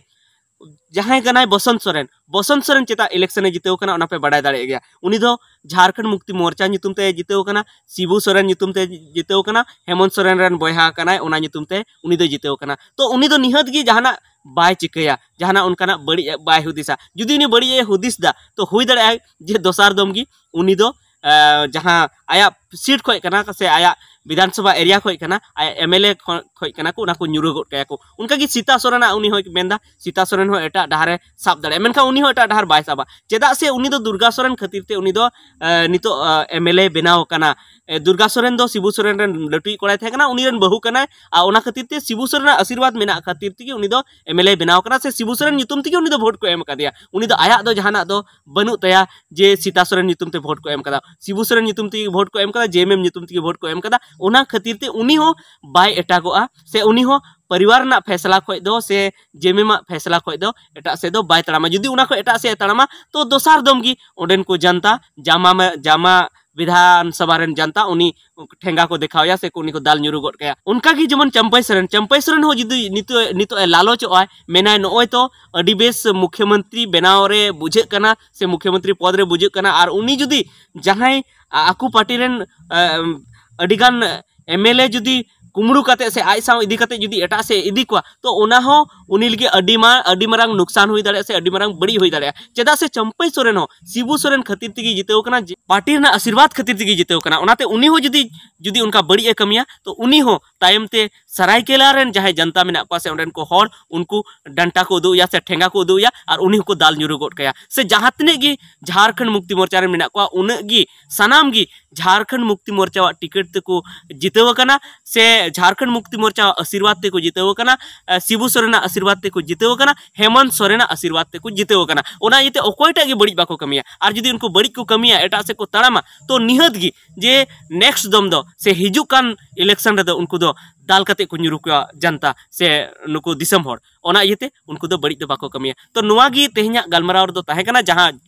ᱡᱟᱦᱟᱸᱭ ᱠᱟᱱᱟᱭ ᱵᱚᱥᱚᱱᱛ ᱥᱚᱨᱮᱱ, ᱵᱚᱥᱚᱱᱛ ᱥᱚᱨᱮᱱ ᱪᱮᱫᱟᱜ election ᱮ ᱡᱤᱛᱟᱹᱣ ᱠᱟᱱᱟ, ᱚᱱᱟ ᱯᱮ ᱵᱟᱰᱟᱭ ᱫᱟᱲᱮᱭᱟᱜ ᱜᱮᱭᱟ᱾ ᱩᱱᱤ ᱫᱚ ᱡᱷᱟᱨᱠᱷᱚᱸᱰ ᱢᱩᱠᱛᱤ ᱢᱳᱨᱪᱟ ᱧᱩᱛᱩᱢ ᱛᱮ ᱡᱤᱛᱟᱹᱣ ᱠᱟᱱᱟ, ᱥᱤᱵᱩ ᱥᱚᱨᱮᱱ ᱧᱩᱛᱩᱢ ᱛᱮ ᱡᱤᱛᱟᱹᱣ ᱠᱟᱱᱟ, ᱦᱮᱢᱚᱱᱛ ᱥᱚᱨᱮᱱ ᱨᱮᱱ ᱵᱚᱭᱦᱟ ᱠᱟᱱᱟᱭ, ᱚᱱᱟ ᱧᱩᱛᱩᱢ ᱛᱮ ᱩᱱᱤ ᱫᱚᱭ ᱡᱤᱛᱟᱹᱣ ᱠᱟᱱᱟ᱾ ᱛᱚ ᱩᱱᱤ ᱫᱚ ᱱᱤᱦᱟᱹᱛ ᱜᱮ ᱡᱟᱦᱟᱱᱟᱜ ᱵᱟᱭ ᱪᱤᱠᱟᱹᱭᱟ, ᱡᱟᱦᱟᱱᱟᱜ ᱚᱱᱠᱟᱱᱟᱜ ᱵᱟᱹᱲᱤᱡ ᱵᱟᱭ ᱦᱩᱫᱤᱥᱟ᱾ ᱡᱩᱫᱤ ᱩᱱᱤ ᱵᱟᱹᱲᱤᱡ ᱮ ᱦᱩᱫᱤᱥ ᱫᱟ, ᱛᱚ ᱦᱩᱭ ᱫᱟᱲᱮᱭᱟᱜᱼᱟ ᱡᱮ ᱫᱚᱥᱟᱨ ᱫᱚᱢ ᱜᱮ ᱩᱱᱤ ᱫᱚ, ᱟᱸ, ᱡᱟᱦᱟᱸ ᱟᱭᱟᱜ seat ᱠᱷᱚᱡ ᱠᱟᱱᱟ ᱥᱮ ᱟᱭᱟᱜ ᱵᱤᱫᱷᱟᱱ ᱥᱚᱵᱷᱟ area ᱠᱷᱚᱡ ᱠᱟᱱᱟ, ᱟᱭᱟᱜ MLA ᱠᱷᱚ-, ᱠᱷᱚᱡ ᱠᱟᱱᱟ ᱠᱚ, ᱚᱱᱟ ᱠᱚ ᱧᱩᱨᱟᱹ ᱜᱚᱫ ᱠᱟᱭᱟ ᱠᱚ᱾ ᱚᱱᱠᱟ ᱜᱮ ᱥᱤᱛᱟ ᱥᱚᱨᱮᱱᱟᱜ ᱩᱱᱤ ᱦᱚᱸᱭ ᱢᱮᱱᱫᱟ, ᱥᱤᱛᱟ ᱥᱚᱨᱮᱱ ᱦᱚᱸ ᱮᱴᱟᱜ ᱰᱟᱦᱟᱨ ᱮ ᱥᱟᱵ ᱫᱟᱲᱮᱭᱟᱜᱼᱟ, ᱢᱮᱱᱠᱷᱟᱱ ᱩᱱᱤ ᱦᱚᱸ ᱮᱴᱟᱜ ᱰᱟᱦᱟᱨ ᱵᱟᱭ ᱥᱟᱵᱟ᱾ ᱪᱮᱫᱟᱜ ᱥᱮ ᱩᱱᱤ ᱫᱚ ᱫᱩᱨᱜᱟ ᱥᱚᱨᱮᱱ ᱠᱷᱟᱹᱛᱤᱨ ᱛᱮ ᱩᱱᱤ ᱫᱚ, ᱟᱸ, ᱱᱤᱛᱚᱜ, ᱟᱸ, MLA ᱵᱮᱱᱟᱣ ᱠᱟᱱᱟ᱾ ᱮ, ᱫᱩᱨᱜᱟ ᱥᱚᱨᱮᱱ ᱫᱚ ᱥᱤᱵᱩ ᱥᱚᱨᱮᱱ ᱨᱮᱱ ᱞᱟᱹᱴᱩᱭᱤᱡ ᱠᱚᱲᱟᱭ ᱛᱟᱦᱮᱸ ᱠᱟᱱᱟ, ᱩᱱᱤ ᱨᱮᱱ ᱵᱟᱹᱦᱩ ᱠᱟᱱᱟᱭ᱾ ᱟᱨ ᱚᱱᱟ ᱠᱷᱟᱹᱛᱤᱨ ᱛᱮ ᱥᱤᱵᱩ ᱥᱚᱨᱮᱱᱟᱜ ᱟᱥᱤᱨᱵᱟᱫᱽ ᱢᱮᱱᱟᱜ ᱠᱷᱟᱹᱛᱤᱨ ᱛᱮᱜᱮ ᱩᱱᱤ ᱫᱚ MLA ᱵᱮᱱᱟᱣ ᱠᱟᱱᱟ, ᱥᱮ ᱥᱤᱵᱩ ᱥᱚᱨᱮᱱ ᱧᱩᱛᱩᱢ ᱛᱮᱜᱮ ᱩᱱᱤ ᱫᱚ vote ᱠᱚ ᱮᱢ ᱟᱠᱟᱫᱮᱭᱟ᱾ ᱩᱱᱤ ᱫᱚ ᱟᱭᱟᱜ ᱫᱚ ᱡᱟᱦᱟᱱᱟᱜ ᱫᱚ ᱵᱟᱹᱱᱩᱜ ᱛᱟᱭᱟ ᱡᱮ ᱥᱤᱛᱟ ᱥᱚᱨᱮᱱ ᱧᱩᱛᱩᱢ ᱛᱮ vote ᱠᱚ ᱮᱢ ᱠᱟᱫᱟ᱾ ᱥᱤᱵᱩ ᱥᱚᱨᱮᱱ ᱧᱩᱛᱩᱢ ᱛᱮᱜᱮ vote ᱠᱚ ᱮᱢ ᱠᱟᱫᱟ, JMM ᱧᱩᱛᱩᱢ ᱛᱮᱜᱮ vote ᱠᱚ ᱮᱢ ᱠᱟᱫᱟ᱾ ᱚᱱᱟ ᱠᱷᱟᱹᱛᱤᱨ ᱛᱮ ᱩᱱᱤ ᱦᱚᱸ ᱵᱟᱭ ᱮᱴᱟᱜᱚᱜᱼᱟ, ᱥᱮ ᱩᱱᱤ ᱦᱚᱸ ᱯᱚᱨᱤᱵᱟᱨ ᱨᱮᱱᱟᱜ ᱯᱷᱮᱥᱞᱟ ᱠᱷᱚᱡ ᱫᱚ ᱥᱮ JMM ᱟᱜ ᱯᱷᱮᱥᱞᱟ ᱠᱷᱚᱡ ᱫᱚ ᱮᱴᱟᱜ ᱥᱮᱫ ᱫᱚ ᱵᱟᱭ ᱛᱟᱲᱟᱢᱟ᱾ ᱡᱩᱫᱤ ᱚᱱᱟ ᱠᱷᱚᱡ ᱮᱴᱟᱜ ᱥᱮᱫ ᱮ ᱛᱟᱲᱟᱢᱟ, ᱛᱚ ᱫᱚᱥᱟᱨ ᱫᱚᱢ ᱜᱮ ᱚᱸᱰᱮᱱ ᱠᱚ ᱡᱟᱱᱛᱟ, ᱡᱟᱢᱟ ᱢᱮ-, ᱡᱟᱢᱟ ᱵᱤᱫᱷᱟᱱ ᱥᱚᱵᱷᱟ ᱨᱮᱱ ᱡᱟᱱᱛᱟ ᱩᱱᱤ ᱴᱷᱮᱸᱜᱟ ᱠᱚ ᱫᱮᱠᱷᱟᱣ ᱮᱭᱟ ᱥᱮ ᱠᱚ ᱩᱱᱤ ᱠᱚ ᱫᱟᱞ ᱧᱩᱨᱩ ᱜᱚᱫ ᱠᱟᱭᱟ᱾ ᱚᱱᱠᱟ ᱜᱮ ᱡᱮᱢᱚᱱ ᱪᱟᱢᱯᱟᱭ ᱥᱚᱨᱮᱱ, ᱪᱟᱢᱯᱟᱭ ᱥᱚᱨᱮᱱ ᱦᱚᱸ ᱡᱩᱫᱤ ᱱᱤᱛᱚᱜ, ᱱᱤᱛᱚᱜ ᱮ ᱞᱟᱞᱚᱪᱚᱜ ᱟᱭ, ᱢᱮᱱᱟᱭ ᱱᱚᱜᱼᱚᱭ ᱛᱚ ᱟᱹᱰᱤ ᱵᱮᱥ ᱢᱩᱠᱷᱭᱚᱢᱚᱱᱛᱨᱤ ᱵᱮᱱᱟᱣ ᱨᱮ ᱵᱩᱡᱷᱟᱹᱜ ᱠᱟᱱᱟ ᱥᱮ ᱢᱩᱠᱷᱭᱚᱢᱚᱱᱛᱨᱤ ᱯᱚᱫᱽ ᱨᱮ ᱵᱩᱡᱷᱟᱹᱜ ᱠᱟᱱᱟ, ᱟᱨ ᱩᱱᱤ ᱡᱩᱫᱤ ᱡᱟᱦᱟᱸᱭ ᱟ-, ᱟᱠᱚ ᱯᱟᱨᱴᱤ ᱨᱮᱱ, ᱟᱹᱢ, ᱟᱹᱰᱤᱜᱟᱱ MLA ᱡᱩᱫᱤ ᱠᱩᱢᱲᱩ ᱠᱟᱛᱮ ᱥᱮ ᱟᱡ ᱥᱟᱶ ᱤᱫᱤ ᱠᱟᱛᱮ ᱡᱩᱫᱤ ᱮᱴᱟᱜ ᱥᱮᱫ ᱤᱫᱤ ᱠᱚᱣᱟ, ᱛᱚ ᱚᱱᱟ ᱦᱚᱸ ᱩᱱᱤ ᱞᱟᱹᱜᱤᱫ ᱟᱹᱰᱤ ᱢᱟ-, ᱟᱹᱰᱤ ᱢᱟᱨᱟᱝ ᱱᱩᱠᱥᱟᱱ ᱦᱩᱭ ᱫᱟᱲᱮᱭᱟᱜᱼᱟ ᱥᱮ ᱟᱹᱰᱤ ᱢᱟᱨᱟᱝ ᱵᱟᱹᱲᱤᱡ ᱦᱩᱭ ᱫᱟᱲᱮᱭᱟᱜᱼᱟ᱾ ᱪᱮᱫᱟᱜ ᱥᱮ ᱪᱟᱢᱯᱟᱹᱭ ᱥᱚᱨᱮᱱ ᱦᱚᱸ ᱥᱤᱵᱩ ᱥᱚᱨᱮᱱ ᱠᱷᱟᱹᱛᱤᱨ ᱛᱮᱜᱮ ᱡᱤᱛᱟᱹᱣ ᱠᱟᱱᱟ, ᱡᱮ ᱯᱟᱨᱴᱤ ᱨᱮᱱᱟᱜ ᱟᱥᱤᱨᱵᱟᱫᱽ ᱠᱷᱟᱹᱛᱤᱨ ᱛᱮᱜᱮ ᱡᱤᱛᱟᱹᱣ ᱠᱟᱱᱟ᱾ ᱚᱱᱟᱛᱮ ᱩᱱᱤ ᱦᱚᱸ ᱡᱩᱫᱤ, ᱡᱩᱫᱤ ᱚᱱᱠᱟ ᱵᱟᱹᱲᱤᱡ ᱮ ᱠᱟᱹᱢᱤᱭᱟ, ᱛᱚ ᱩᱱᱤ ᱦᱚᱸ ᱛᱟᱭᱚᱢ ᱛᱮ ᱥᱟᱨᱟᱭᱠᱮᱞᱟ ᱨᱮᱱ ᱡᱟᱦᱟᱸᱭ ᱡᱟᱱᱛᱟ ᱢᱮᱱᱟᱜ ᱠᱚᱣᱟ ᱥᱮ ᱚᱸᱰᱮᱱ ᱠᱚ ᱦᱚᱲ, ᱩᱱᱠᱩ ᱰᱟᱱᱴᱟ ᱠᱚ ᱩᱫᱩᱜ ᱮᱭᱟ ᱥᱮ ᱴᱷᱮᱸᱜᱟ ᱠᱚ ᱩᱫᱩᱜ ᱮᱭᱟ ᱟᱨ ᱩᱱᱤ ᱦᱚᱸᱠᱚ ᱫᱟᱞ ᱧᱩᱨᱩ ᱜᱚᱫ ᱠᱟᱭᱟ᱾ ᱥᱮ ᱡᱟᱦᱟᱸ ᱛᱤᱱᱟᱹᱜ ᱜᱮ ᱡᱷᱟᱨᱠᱷᱚᱸᱰ ᱢᱩᱠᱛᱤ ᱢᱳᱨᱪᱟ ᱨᱮᱱ ᱢᱮᱱᱟᱜ ᱠᱚᱣᱟ, ᱩᱱᱟᱹᱜ ᱜᱮ ᱥᱟᱱᱟᱢ ᱜᱮ ᱡᱷᱟᱨᱠᱷᱚᱸᱰ ᱢᱩᱠᱛᱤ ᱢᱳᱨᱪᱟᱣᱟᱜ ᱴᱤᱠᱤᱴ ᱛᱮᱠᱚ ᱡᱤᱛᱟᱹᱣ ᱟᱠᱟᱱᱟ, ᱥᱮ ᱡᱷᱟᱨᱠᱷᱚᱸᱰ ᱢᱩᱠᱛᱤ ᱢᱳᱨᱪᱟᱣᱟᱜ ᱟᱥᱤᱨᱵᱟᱫᱽ ᱛᱮᱠᱚ ᱡᱤᱛᱟᱹᱣ ᱟᱠᱟᱱᱟ, ᱮ, ᱥᱤᱵᱩ ᱥᱚᱨᱮᱱᱟᱜ ᱟᱥᱤᱨᱵᱟᱫᱽ ᱛᱮᱠᱚ ᱡᱤᱛᱟᱹᱣ ᱟᱠᱟᱱᱟ, ᱦᱮᱢᱚᱱᱛ ᱥᱚᱨᱮᱱᱟᱜ ᱟᱥᱤᱨᱵᱟᱫᱽ ᱛᱮᱠᱚ ᱡᱤᱛᱟᱹᱣ ᱟᱠᱟᱱᱟ᱾ ᱚᱱᱟ ᱤᱭᱟᱹᱛᱮ ᱚᱠᱚᱭᱴᱟᱜ ᱜᱮ ᱵᱟᱹᱲᱤᱡ ᱵᱟᱠᱚ ᱠᱟᱹᱢᱤᱭᱟ᱾ ᱟᱨ ᱡᱩᱫᱤ ᱩᱱᱠᱩ ᱵᱟᱹᱲᱤᱡ ᱠᱚ ᱠᱟᱹᱢᱤᱭᱟ, ᱮᱴᱟᱜ ᱥᱮᱫ ᱠᱚ ᱛᱟᱲᱟᱢᱟ, ᱛᱚ ᱱᱤᱦᱟᱹᱛ ᱜᱮ ᱡᱮ next ᱫᱚᱢ ᱫᱚ ᱥᱮ ᱦᱤᱡᱩᱜ ᱠᱟᱱ election ᱨᱮᱫᱚ ᱩᱱᱠᱩ ᱫᱚ ᱫᱟᱞ ᱠᱟᱛᱮ ᱠᱚ ᱧᱩᱨᱩ ᱠᱚᱣᱟ ᱡᱟᱱᱛᱟ ᱥᱮ ᱱᱩᱠᱩ ᱫᱤᱥᱚᱢ ᱦᱚᱲ᱾ ᱚᱱᱟ ᱤᱭᱟᱹᱛᱮ ᱩᱱᱠᱩ ᱫᱚ ᱵᱟᱹᱲᱤᱡ ᱫᱚ ᱵᱟᱠᱚ ᱠᱟᱹᱢᱤᱭᱟ᱾ ᱛᱚ ᱱᱚᱣᱟ ᱜᱮ ᱛᱮᱦᱮᱧᱟᱜ ᱜᱟᱞᱢᱟᱨᱟᱣ ᱨᱮᱫᱚ ᱛᱟᱦᱮᱸ ᱠᱟᱱᱟ, ᱡᱟᱦᱟᱸ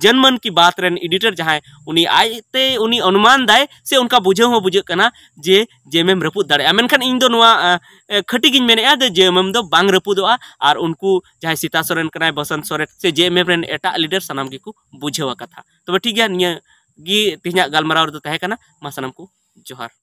ᱡᱟᱱᱢᱟᱱ ᱠᱤ ᱵᱟᱛ ᱨᱮᱱ editor ᱡᱟᱦᱟᱸᱭ, ᱩᱱᱤ ᱟᱡᱛᱮ ᱩᱱᱤ ᱚᱱᱩᱢᱟᱱ ᱫᱟᱭ ᱥᱮ ᱚᱱᱠᱟ ᱵᱩᱡᱷᱟᱹᱣ ᱦᱚᱸ ᱵᱩᱡᱷᱟᱹᱜ ᱠᱟᱱᱟ ᱡᱮ JMM ᱨᱟᱹᱯᱩᱫ ᱫᱟᱲᱮᱭᱟᱜᱼᱟ᱾ ᱢᱮᱱᱠᱷᱟᱱ ᱤᱧ ᱫᱚ ᱱᱚᱣᱟ, ᱮ, ᱮ, ᱠᱷᱟᱹᱴᱤ ᱜᱤᱧ ᱢᱮᱱᱮᱫᱼᱟ ᱡᱮ JMM ᱫᱚ ᱵᱟᱝ ᱨᱟᱹᱯᱩᱫᱚᱜᱼᱟ᱾ ᱟᱨ ᱩᱱᱠᱩ ᱡᱟᱦᱟᱸᱭ ᱥᱤᱛᱟ ᱥᱚᱨᱮᱱ ᱠᱟᱱᱟᱭ, ᱵᱚᱥᱚᱱᱛ ᱥᱚᱨᱮᱱ ᱥᱮ JMM ᱨᱮᱱ ᱮᱴᱟᱜ leader ᱥᱟᱱᱟᱢ ᱜᱮᱠᱚ ᱵᱩᱡᱷᱟᱹᱣ ᱟᱠᱟᱫᱟ᱾ ᱛᱚᱵᱮ ᱴᱷᱤᱠ ᱜᱮᱭᱟ, ᱱᱤᱭᱟᱹ ᱜᱮ ᱛᱮᱦᱮᱧᱟᱜ ᱜᱟᱞᱢᱟᱨᱟᱣ ᱨᱮᱫᱚ ᱛᱟᱦᱮᱸ ᱠᱟᱱᱟ᱾ ᱢᱟ ᱥᱟᱱᱟᱢ ᱠᱚ ᱡᱚᱦᱟᱨ᱾